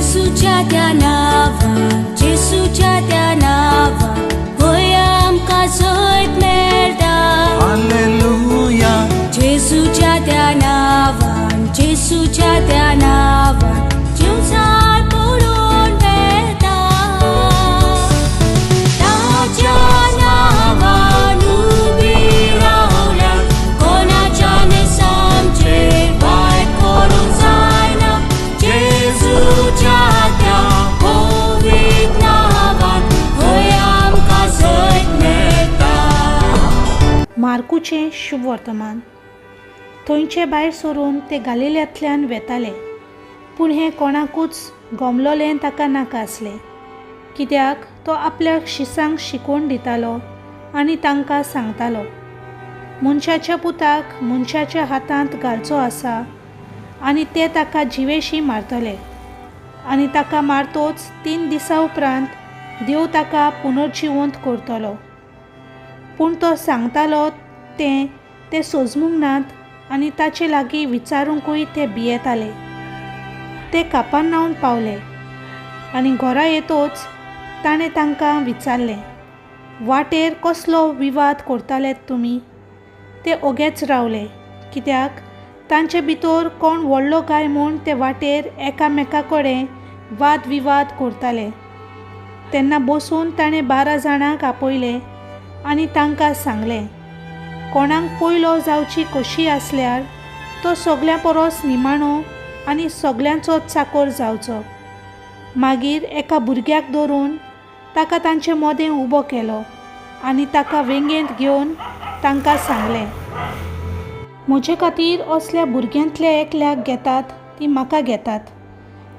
जेसूच्या त्या नांवान, जेसूच्या त्या नांवान, हय आमकां जैत मेळटा. हालेलुया. जेसूच्या त्या नांवान, जेसूच्या त्या नांवान, जिवसार पडून वेता. ताच्या नांवान उबी रावल्यार कोणाच्यान आमचेर वायट करूंक जायना. जेजूच्या त्या पवित्र नांवान हय आमकां जैत मेळटा. मार्कूचें शुभ वर्तमान. थंयचे भायर सरून ते गालिल्यांतल्यान वेताले, पूण हें कोणाकूच गोमलोलें ताका नाका आसलें, कित्याक तो आपल्या शिसांक शिकोवन दितालो आनी तांकां सांगतालो, मनशाच्या पुताक मनशाच्या हातांत घालचो आसा आनी ते ताका जिवेशी मारतले आनी ताका मारतोच 3 दिसां उपरांत देव ताका पुनर्जिवंत करतलो. पूण तो सांगतालो तें ते सोजमूंक नात आनी ताचे लागीं विचारूंकूय ते भियेताले. ते कापानावन पावले आनी घरा येतोच ताणें तांकां विचारलें, वाटेर कसलो विवाद करताले तुमी? ते ओगेच रावले, कित्याक तांचे भितर कोण व्हडलो काय म्हूण ते वाटेर एकामेका कडेन वाद विवाद करताले. तेन्ना बसून ताणें 12 जाणांक आपयले आनी तांकां सांगलें, कोणाक पयलो जावची कशी आसल्यार तो सगल्यां परस निमाणो आनी सगल्यांचो चाकर जावचो. मागीर एका भुरग्याक धरून ताका तांचे मदें उबो केलो आनी ताका वेंगेंत घेवन तांकां सांगलें, म्हजे खातीर असल्या भुरग्यांतल्या एकल्याक घेतात ती म्हाका घेतात,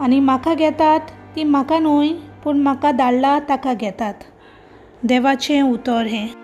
आनी म्हाका घेतात ती म्हाका न्हय पूण म्हाका धाडला ताका घेतात. देवाचें उतर हें.